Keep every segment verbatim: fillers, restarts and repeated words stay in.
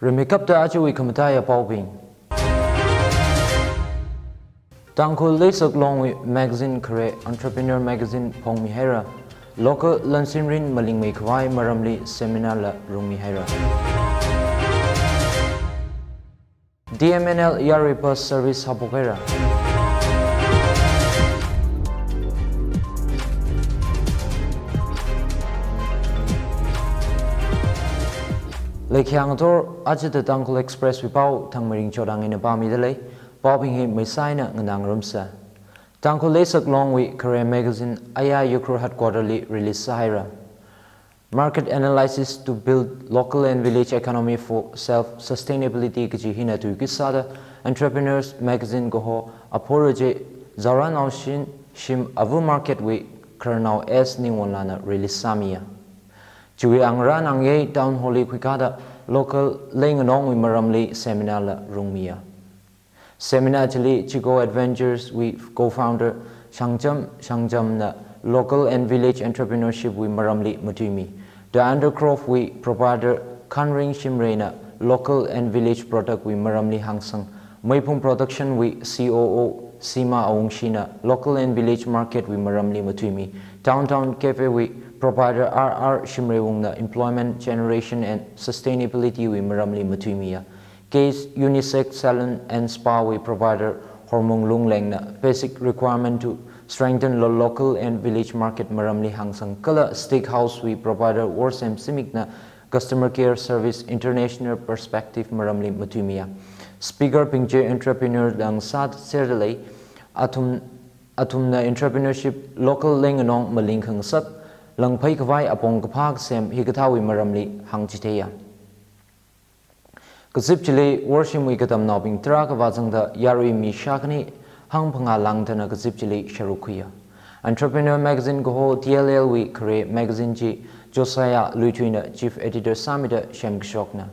Rimeikapta ajawui khamataiya paobing. Tangkhul Leisak Longwui magazine khare Entrepreneur Magazine phongmihaira. Local lansinrin malingmei khavai maramli seminar la rungmihaira. D M N L yarui bus service haphokhaira. Leikhyang athor, aja The Tangkhul Express wui pao Thangmeiring Chodang eina pāmida lei. Paobing hi meisaina nganāngarumsa. Tangkhul Leisak Longwui khare magazine aya Ukhrul headquarter li release sāhaira. Market analysis to build local and village economy for self-sustainability kaji hina tuikui sāda Entrepreneurs Magazine kaho Aphor Raje Zaoranao Shin Shim Ava Market wui khararnao S Ningwonlana release sāmiya. Chiwui angarān angayei town hall li khuikāda local leinganongwui maramli seminar la rungmiya. Seminar chili Chigo Adventures wui co-founder Shangcham Shangchamna local and village entrepreneurship wui maramli matuimi. The Undercroft wui proprietor Khanring Shimrayna local and village product wui maramli hāngsang. Meiphung Production wui C O O Sima Awungshina local and village market wui maramli matuimi. Downtown Cafe wui proprietor R R Shimraywungna employment generation and sustainability wui maramli matuimiya. Case Unisex Salon and Spa wui proprietor Hormung Lunglengna basic requirement to strengthen the local and village market maramli hāngsang kala Steak House wui proprietor Worsem Simikna customer care service international perspective maramli matuimiya. Speaker bing chi entrepreneur dang sāserda lei, athum, athumna entrepreneurship, local leinganong maling khangasak, langphei khavai apong kaphā kasem hikathāwui maramli hāngchitheiya. Kazip chili Worshimwui katamnaobing tarākha vāzangda yarui mi shākhani hangphangā lāngdana kazip chili sharuk khuiya. Entrepreneur Magazine kaho T L L wui khare magazine chi Josiah Luithuina chief editor sāmida semkashokna.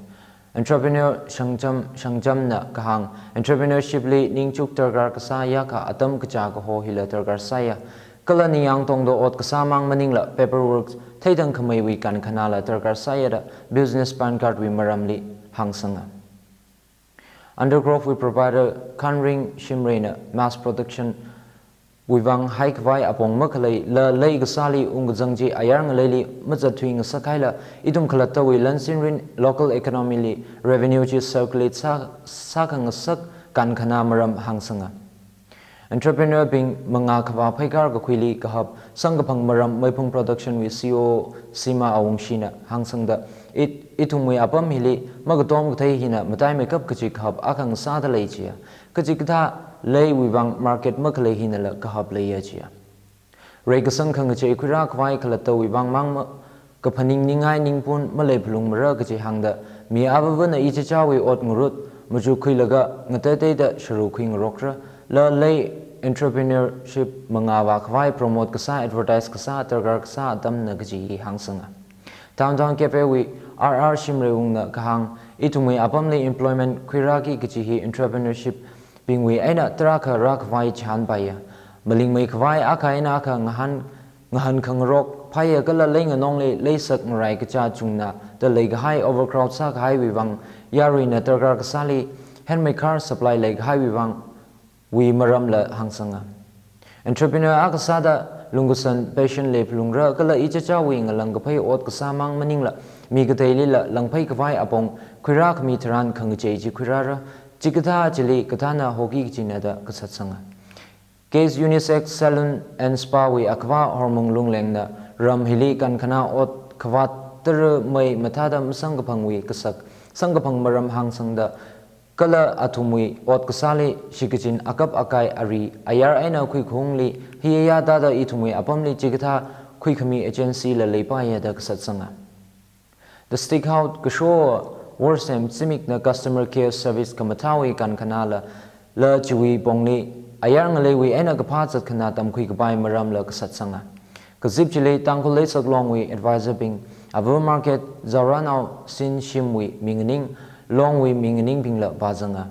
Entrepreneur Shangcham Shangchamna kahāng entrepreneurship li ningchuk darkar kasā yākha atam kachā kaho hila darkar sāya. Kala ningyāng tongda ot kasā mang maningla paperwork theidang khameiwui kankhanāla darkar sāya da business pan card wui maramli hāngsanga. Undercroft wui proprietor Khanring Shimrayna mass production wui vang haikhavai apong makhalei la lei kasāli ungkazang chi ayar ngaleili mazatthui ngasakhaila ithum khalattawui lansinrin local economy li revenue chi circulate sā, sākhangasak kankhanā maram hāngsanga. Entrepreneur bing mangā khavā pheikar kakhuili kahap samkaphang maram Meiphung Production wui C O O Sima Awungshina hāngsangda it, ithumwui apam hili makatom kathei hina mataimeikap kaji kahap akha ngasāda lei jiya. Kachikathā leiwui vang market makhalei hinala kahap leiya jiya. Reikasang khangachei khuirā khavai khalattawui vang mang ma, kaphaning ningai ningpun malei phalungmara kaji hāngda, mi avāvana ichichāwui ot ngarut, machuk khuilaga ngateiteida sharuk khuingarokra, la lei entrepreneurship mangā vākhavai promote kasā, advertise kasā, darkar kasā atamna kaji hi hāngsanga. Downtown Cafe wui R R Shimraywungna kahāng, ithumwui apamli employment khuirāki kaji hi entrepreneurship bingwui eina tarākha rākhavai chānpaiya. Malingmei khavai akha eina akha ngahān, ngahān khangarok phāya kala leinganongli leisak ngarai kachā chungna da leikahai overcrowd sākahaiwui vang, yaruina darkar kasāli handmade car supply leikahaiwui vang wui maramla hāngsanga. Entrepreneur akha sāda lungkasan passion leiphalungra kala ichichāwui ngalang kaphei ot kasā mang maningla mi kateilila langphei khavai apong khuirākhami tharan khangachei chi khuirāra, chikathā chili kathāna hoki kajina da kasatsanga. Case Unisex Salon and Spa wui akhavā Hormung Lunglengna ram hili kankhanā ot khavāt tara mei mathāda masamkaphangwui kasak samkaphang maram hāngsangda kala athumwui ot kasāli shikachin akap akai ari ayar eina khuikhungli hi ayar thāda ithumwui apamli chikathā khuikhami agency la leipaiya da kasatsanga. The Steakhouse kasho Worsem Simikna customer care service khamathāwui kankhanāla, la chiwui pongli ayar ngaleiwui eina kaphā zatkhanā tamkhui kapai maramla kasatsanga. Kazip chili Tangkhul Leisak Longwui advisor bing, Ava Market Zaoranao Sin Shimwui minganing, Longwui minganingbingla vāzanga.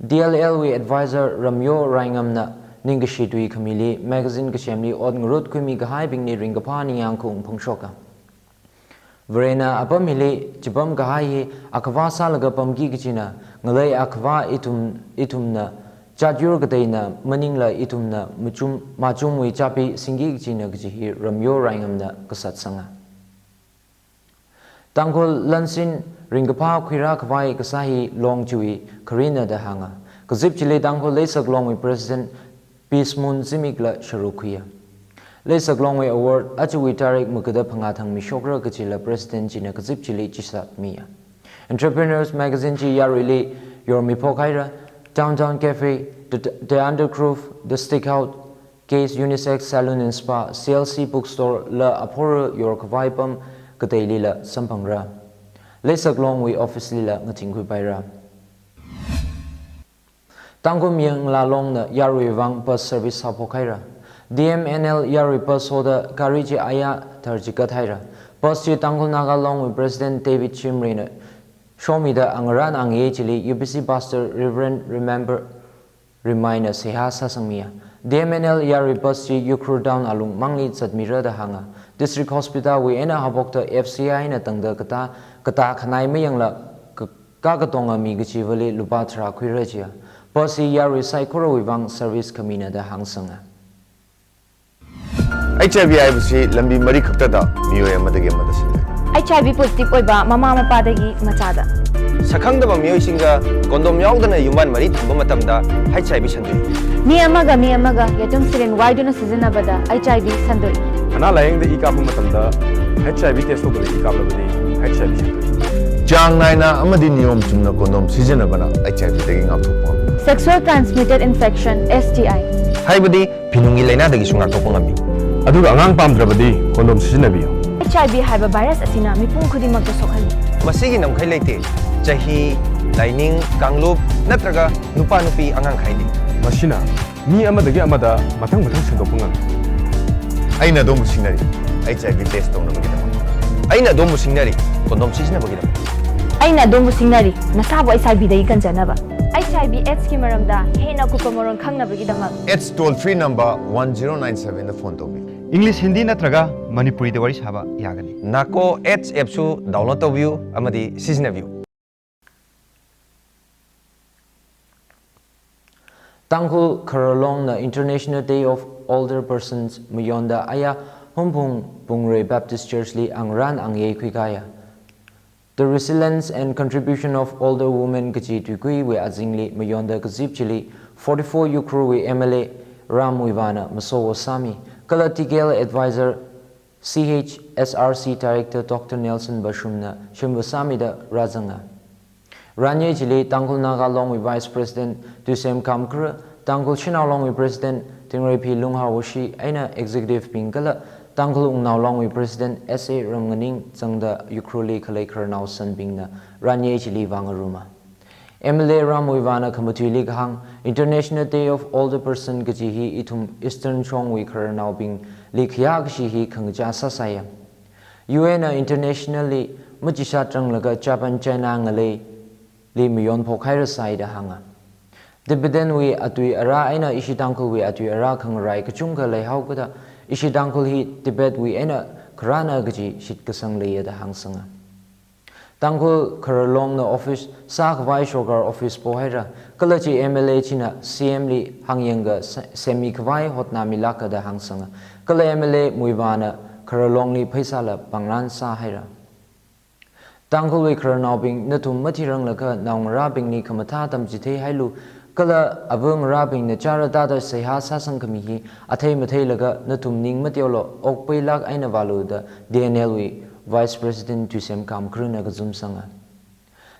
D L L wui advisor Ramyo Raingamna ningkashi tui khamili magazine kasemli ot ngarut khuimi kahaibingli ringkaphā ningyāng khaung phangshoka. Varena apam hili chipam kahai hi akhavā sālaga pamki kachina, ngalei akhavā ithum, ithumna, jāt yur kateina maningla ithumna machum, machumwui chāpi singki kachina kaji hi Ramyo Raingamna kasatsanga. Tangkhul lansin ringkaphā khuirā khavai kasā hi Long chiwui kharina da hānga. Kazip chili Tangkhul Leisak Longwui President Peacemoon Zimikla sharuk khuiya. Leisak Longwui award ajawui tarik magada phangā thang mishokra kajila President china kazip chili chisat miya. Entrepreneurs Magazine chi yaruili yormiphok haira, Downtown Cafe, The, The Undergroove, The Steakhouse, Case Unisex Salon and Spa, C L C Bookstore la aphor yor khavai pam kateilila samphangra. Leisak Longwui office lila ngathingkhui paira. Tangkhul Miyanglā Longna yarui vang bus service sāphok haira. D M N L yarui bus hoda gari chi aya thar chikat haira. Bus chi Tangkhul Naga Longwui President David Shimrayna shomida angarān angayei chili U B C Pastor Reverend Remember Rimaina seihā sāsangmiya. D M N L yarui bus chi Ukhrul Town alung mangli zatmira da hānga. District Hospital wui eina haophokta F C I na tangda katā, katā khanai mayangla ka-, kakatonga mi kachivali lupā tharā khuira chiya. Bus hi yarui saikorawui vang service khamina da hāngsanga. H I V ꯍꯥꯏꯕꯁꯤ ꯂꯝꯕꯤ ꯃꯔꯤ ꯈꯛꯇꯗ ꯃꯤꯑꯣꯏ ꯑꯃꯗꯒꯤ ꯑꯃꯗ ꯁꯟꯗꯣꯛꯏ꯫ H I V positive ꯑꯣꯏꯕ ꯃꯃꯥ ꯃꯄꯥꯗꯒꯤ ꯃꯆꯥꯗ꯫ ꯁꯛꯈꯪꯗꯕ ꯃꯤꯑꯣꯏꯁꯤꯡꯒ condom ꯌꯥꯎꯗꯅ ꯌꯨꯝꯕꯥꯟ ꯃꯔꯤ ꯊꯝꯕ ꯃꯇꯝꯗ H I V ꯁꯟꯗꯣꯛꯏ꯫ ꯃꯤ ꯑꯃꯒ ꯃꯤ ꯑꯃꯒ ꯌꯦꯇꯨꯝ syringe ꯋꯥꯏꯗꯨꯅ ꯁꯤꯖꯤꯟꯅꯕꯗ H I V ꯁꯟꯗꯣꯛꯏ꯫ ꯑꯅꯥ ꯂꯥꯌꯦꯡꯗ ꯏ ꯀꯥꯞꯄ ꯃꯇꯝꯗ H I V test ꯇꯧꯗꯅ ꯏ ꯀꯥꯞꯂꯕꯗꯤ H I V ꯁꯟꯗꯣꯛꯏ꯫ ꯆꯥꯡ ꯅꯥꯏꯅ ꯑꯃꯗꯤ ꯅꯤꯌꯣꯝ ꯆꯨꯝꯅ condom ꯁꯤꯖꯤꯟꯅꯕꯅ H I V ꯗꯒꯤ ꯉꯥꯛꯊꯣꯛꯄ ꯉꯝꯃꯤ꯫ Sexual transmitted infection, S T I꯫ ꯍꯥꯏꯕꯗꯤ ꯐꯤꯅꯨꯡꯒꯤ ꯂꯥꯏꯅꯥꯗꯒꯤꯁꯨ ꯉꯥꯛꯊꯣꯛꯄ ꯉꯝꯃꯤ꯫ ꯑꯗꯨꯒ ꯑꯉꯥꯡ ꯄꯥꯝꯗ꯭ꯔꯕꯗꯤ condom ꯁꯤꯖꯤꯟꯅꯕꯤꯌꯨ꯫ H I V ꯍꯥꯏꯕ virus ꯑꯁꯤꯅ ꯃꯤꯄꯨꯝ ꯈꯨꯗꯤꯡꯃꯛꯇ ꯁꯣꯛꯍꯜꯂꯤ꯫ ꯃꯁꯤꯒꯤ ꯉꯝꯈꯩ ꯂꯩꯇꯦ꯫ ꯆꯍꯤ, ꯂꯥꯏꯅꯤꯡ, ꯀꯥꯡꯂꯨꯞ ꯅꯠꯇ꯭ꯔꯒ ꯅꯨꯄꯥ ꯅꯨꯄꯤ ꯑꯉꯥꯡ ꯈꯥꯏꯗꯦ꯫ ꯃꯁꯤꯅ ꯃꯤ ꯑꯃꯗꯒꯤ ꯑꯃꯗ ꯃꯊꯪ ꯃꯊꯪ ꯁꯟꯗꯣꯛꯄ ꯉꯝꯃꯤ꯫ ꯑꯩꯅ ꯑꯗꯣꯝꯕꯨ ꯁꯤꯡꯅꯔꯤ, H I V test ꯇꯧꯅꯕꯒꯤꯗꯃꯛ꯫ ꯑꯩꯅ ꯑꯗꯣꯝꯕꯨ ꯁꯤꯡꯅꯔꯤ, condom ꯁꯤꯖꯤꯟꯅꯕꯒꯤꯗꯃꯛ꯫ ꯑꯩꯅ ꯑꯗꯣꯝꯕꯨ ꯁꯤꯡꯅꯔꯤ, ꯅꯁꯥꯕꯨ H I V ꯗꯒꯤ ꯀꯟꯖꯅꯕ꯫ H I V AIDS ꯀꯤ ꯃꯔꯝꯗ ꯍꯦꯟꯅ ꯑꯀꯨꯞꯄ ꯃꯔꯣꯜ ꯈꯪꯅꯕꯒꯤꯗꯃꯛ꯫ AIDS toll free number one zero nine seven ꯗ phone ꯇꯧꯕꯤꯌꯨ꯫ English, Hindi ꯅꯠꯇ꯭ꯔꯒ ꯃꯅꯤꯄꯨꯔꯤꯗ ꯋꯥꯔꯤ ꯁꯥꯕ ꯌꯥꯒꯅꯤ꯫ NACO AIDS app ꯁꯨ download ꯇꯧꯕꯤꯌꯨ ꯑꯃꯗꯤ ꯁꯤꯖꯤꯟꯅꯕꯤꯌꯨ꯫ Tangkhul Khararlongna International Day of Older Persons mayonda aya Hungpung Pungrei Baptist Church li angarān angayei khuikaya. The Resilience and Contribution of Older Women kaji tuikuiwui azingli mayonda kazip chili forty-four Ukhrulwui M L A Ram Muivahna masowo sāmi, kala T K L Advisor C H S R C Director Doctor Nelson Bashumna shimva sāmida rāzanga. Ranyei chili Tangkhul Naga Longwui Vice President Tuisem Kamkar, Tangkhul Shanao Longwui President Thingreiphi Lunghaowashi eina executive bing kala Tangkhul Wungnao Longwui President S A Ramnganing zangda Ukhrulli khalei khararnao sanbingna ranyei chili vāngaruma. M L A Ram Muivahna khamathuili kahāng, International Day of Older Person kaji hi ithum Eastern shongwui khararnaobingli khayākashi hi khangachā sāsāya. U N na internationally machishat ranglaga Japan China ngaleili mayonphok hairasai da hānga. Tibetan wui atui ara eina ishi Tangkhulwui atui ara khangarai kachungkha leihaokada ishi Tangkhul hi Tibet wui eina kharāna kaji shitkasang leiya da hāngsanga. Tangkhul Khararlongna office sākhavai sorkar office pohaira, kala chi M L A china C M li hāngyangda se-, semmikhavai hotnamilāka da hāngsanga, kala M L A Muivahna Khararlongli pheisāla pāngrān sāhaira. Tangkhulwui khararnaobing nathum mathiranglaga naongarābingli khamathā tamchithei hailu, kala ava ngarābingna chara tāda seihā sāsangkhami hi athei matheilaga nathum ning mateolu okpeilāk eina vālu da T N L wui Vice President Tuisem Kamkarna kazumsanga.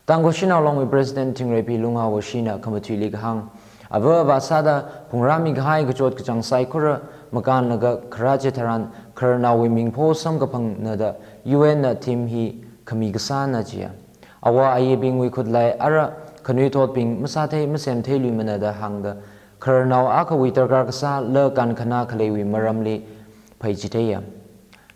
Tangkhul Shanao Longwui President Thingreiphi Lunghaowashina khamathuili kahāng, ava avā sāda phungrāmi kahai kachot kachāng saikora makānlaga kharā chitharan khararnaowui mingpho samkaphangna da U N na theme hi khami kasāna jiya. Awa ayibingwui khutlai ara khanuithotbing masāthei masemtheiluimana da hāngda, khararnao akhawui darkar kasā la kankhanā khaleiwui maramli pheichitheiya.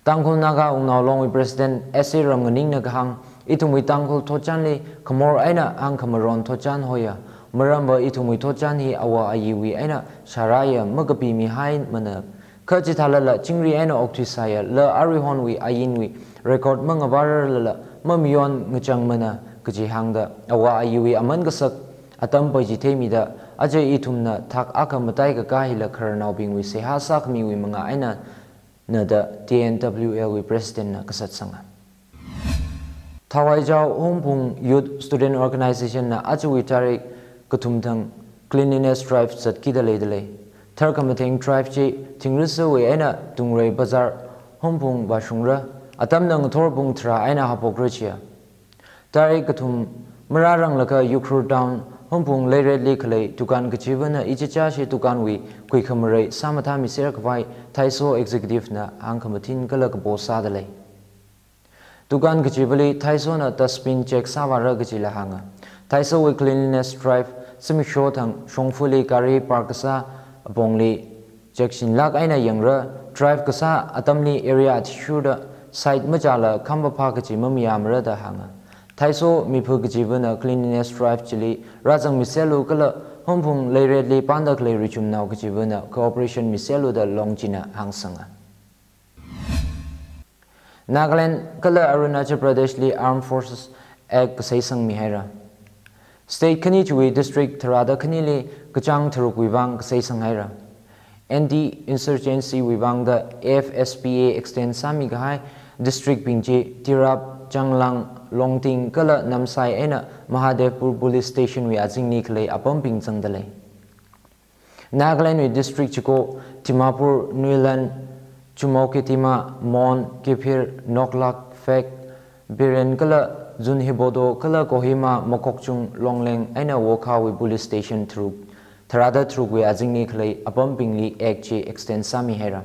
Tangkhul Naga Wungnao Longwui President S A Ramnganingna kahāng, ithumwui Tangkhul thotchanli khamor eina hāngkhamaron thotchan hoya. Maramva ithumwui thotchan hi awa ayiwui eina sharāya, makapimihaimana. Kha chithālala chingri eina okthuisāya, la aruihonwui ayinwui Record mangavārarlala mamayon ngachangmana kaji hāngda, awa ayiwui aman kasak atam paichitheimida, aja ithumna thak akha mataikaka hila khararnaobingwui seihā sākhamiwui mangā eina na da T N W L wui President na kasatsanga. Thawaichao Hungpung Youth Student Organization na ajawui tarik kathum thang cleanliness drive zatkida leidalei. Tharkhamatheng drive chi Thingrisawui eina Tungrei Bazar Hungpung vāshungra, atamna ngathor pung tharā eina haophokra chiya. Tarik kathum marāranglakha Ukhrul Town Hungpung Leiretli khalei dukan kachivana ichichāshi dukanwui kuikhamarei sāmathāmiser khavai Thaiso Executive na hāngkhamathin kala kapo sādalei. Dukan kachivali Thaisona dustbin check sāvāra kajila hānga. Thaisowui cleanliness drive zimiksho thang shongfali gari park kasā apongli check shinlāk eina yangra, drive kasā atamli area athishurda site machāla kham paphā kaji mamayāmara da hānga. Thaiso mipha kachivana cleanliness drive chili rāzangmiserlu kala Hungpung Leiretli pānda khalei richumnao kachivana cooperation miserlu da Longchina hāngsanga. Nagaland kala Arunachal Pradesh li Armed Forces Act kaseisangmihaira. State khani chiwui district tharāda khanili kachāng tharukwui vang kaseisanghaira. Anti-insurgency wui vangda F S P A extend sāmikahai district bing chi Tirap, Changlang, Longting kala Namsai eina Mahadevpur Police Station wui azingli khalei apambing zangdalei. Nagaland wui district chiko Dimapur, Nuiland, Chumoukedima, Mon, Kiphire, Noklak, Phek, Biren kala Zunheboto kala Kohima, Mokokchung, Longleng eina Wokha wui police station tharuk, tharāda tharukwui azingli khalei apambingli Act chi extend sāmihaira.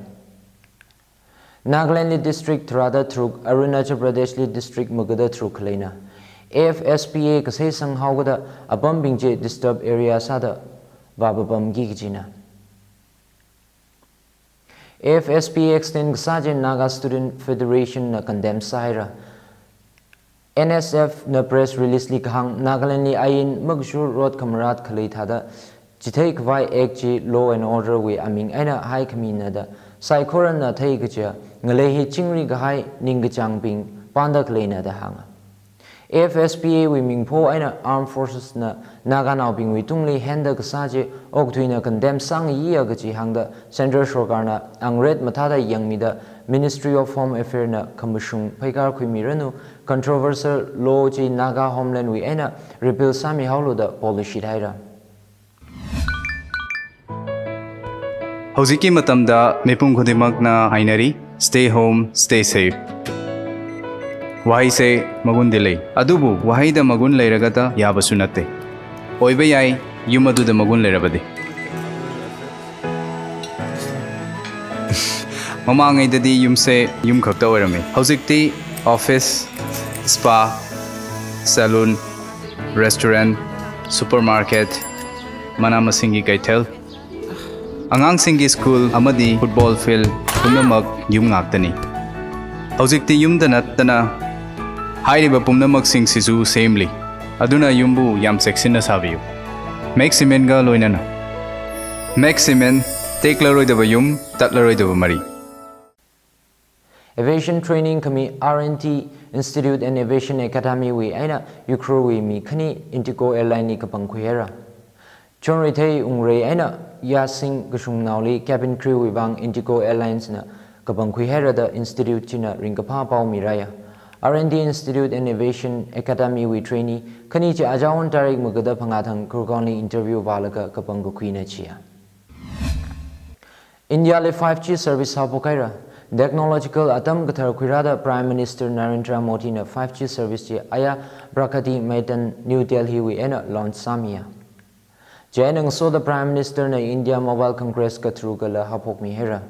Nagaland li district tharāda tharuk, Arunachal Pradesh li district magada tharuk khaleina. F S P A kaseisang haokada apambing chi disturb area sāda vāpapamki kajina. F S P A extend kasā chi Naga Student Federation na condemn sāhaira. N S F na press release li kahāng, Nagaland li ain makashur rot khamarat khalei thāda chithei khavai Act chi law and order wui aming eina haikhamina da saikhoranna theikachiya ngalei hi chingri kahai ningkachāngbing pānda khaleina da hānga. F S P A wui mingpho eina Armed Forces na Naganaobingwui tungli henda kasā chi okathuina condemn sāngayiya kaji hāngda Central Sorkarna angret mathāda yangmida Ministry of Home Affairs na khamashung pheikar khuimiranu, controversial law chi Naga Homeland wui eina repeal sāmihaolu da policy haira. ꯍꯧꯖꯤꯛꯀꯤ ꯃꯇꯝꯗ ꯃꯤꯄꯨꯝ ꯈꯨꯗꯤꯡꯃꯛꯅ ꯍꯥꯏꯅꯔꯤ, "Stay home, stay safe"꯫ ꯋꯥꯍꯩꯁꯦ ꯃꯒꯨꯟꯗꯤ ꯂꯩ, ꯑꯗꯨꯕꯨ ꯋꯥꯍꯩꯗ ꯃꯒꯨꯟ ꯂꯩꯔꯒꯇ ꯌꯥꯕꯁꯨ ꯅꯠꯇꯦ꯫ ꯑꯣꯏꯕ ꯌꯥꯏ, ꯌꯨꯝ ꯑꯗꯨꯗ ꯃꯒꯨꯟ ꯂꯩꯔꯕꯗꯤ꯫ ꯃꯃꯥꯡꯉꯩꯗꯗꯤ ꯌꯨꯝꯁꯦ ꯌꯨꯝ ꯈꯛꯇ ꯑꯣꯏꯔꯝꯃꯤ꯫ ꯍꯧꯖꯤꯛꯇꯤ office, spa, salon, restaurant, supermarket, ꯃꯅꯥ ꯃꯁꯤꯡꯒꯤ ꯀꯩꯊꯦꯜ, ꯑꯉꯥꯡꯁꯤꯡꯒꯤ school ꯑꯃꯗꯤ football field ꯄꯨꯝꯅꯃꯛ ꯌꯨꯝ ꯉꯥꯛꯇꯅꯤ꯫ ꯍꯧꯖꯤꯛꯇꯤ ꯌꯨꯝꯗ ꯅꯠꯇꯅ ꯍꯥꯏꯔꯤꯕ ꯄꯨꯝꯅꯃꯛꯁꯤꯡꯁꯤꯁꯨ ꯁꯦꯝꯂꯤ꯫ ꯑꯗꯨꯅ ꯌꯨꯝꯕꯨ ꯌꯥꯝ ꯆꯦꯛꯁꯤꯟꯅ ꯁꯥꯕꯤꯌꯨ꯫ Max Cementꯒ ꯂꯣꯏꯅꯅ꯫ Max Cement, ꯇꯦꯛꯂꯔꯣꯏꯗꯕ ꯌꯨꯝ, ꯇꯠꯂꯔꯣꯏꯗꯕ ꯃꯔꯤ꯫ Aviation training khami R and D Institute and Aviation Academy wui eina Ukhrulwui mi khani Indigo Airline li kapangkhui haira. Chonreithei Ungrei eina Yasing kashungnaoli cabin crew wui vang Indigo Airlines na kapangkhui haira da institute china ringkaphā pao miraya. R and D Institute and Aviation Academy wui trainee khani chi aja on tarik magada phangā thang Kharkongli interview vālaga kapangkakhuina chiya. India li five G service haophok haira. Technological atam kathar khuirāda Prime Minister Narendra Modi na five G service chi aya Pragati Maidan, New Delhi wui eina launch sāmiya. Chieina ngasoda Prime Minister na India Mobile Congress katharukala haophokmi haira.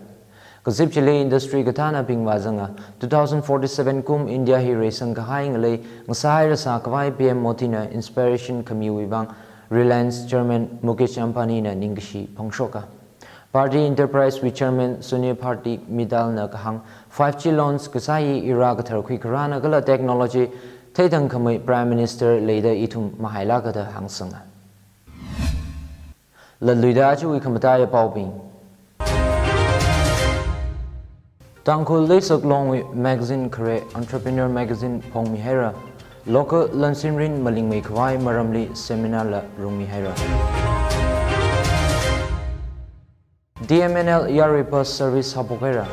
Kazip chili industry kathānabing vāzanga. Two thousand forty-seven kum India hi reisang kahai ngalei ngasā haira sākhavai P M Modi na inspiration khamiwui vang Reliance Chairman Mukesh Ambani na ningkashi phongshoka. Bharti Enterprise wui Chairman Sunil Bharti Mittal na kahāng, five G launch kasā hi era kathar khuikharāna kala technology theithang khamei Prime Minister leida ithum mahailāka da hāngsanga. Latluida ajawui khamataiya paobing. Tangkhul leisak longwui magazine khare Entrepreneur Magazine phongmihaira. Local lansinrin malingmei khavai maramli seminar la rungmihaira. D M N L yarui bus service haophokhaira.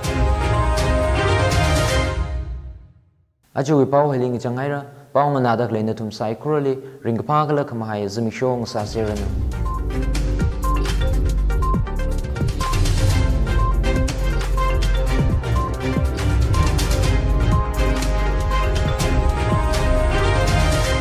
Ajawui pao hili ngachanghaira, pao nganāda khalei nathum saikorali ringkaphā kala khamahai zimiksho ngasāseranu.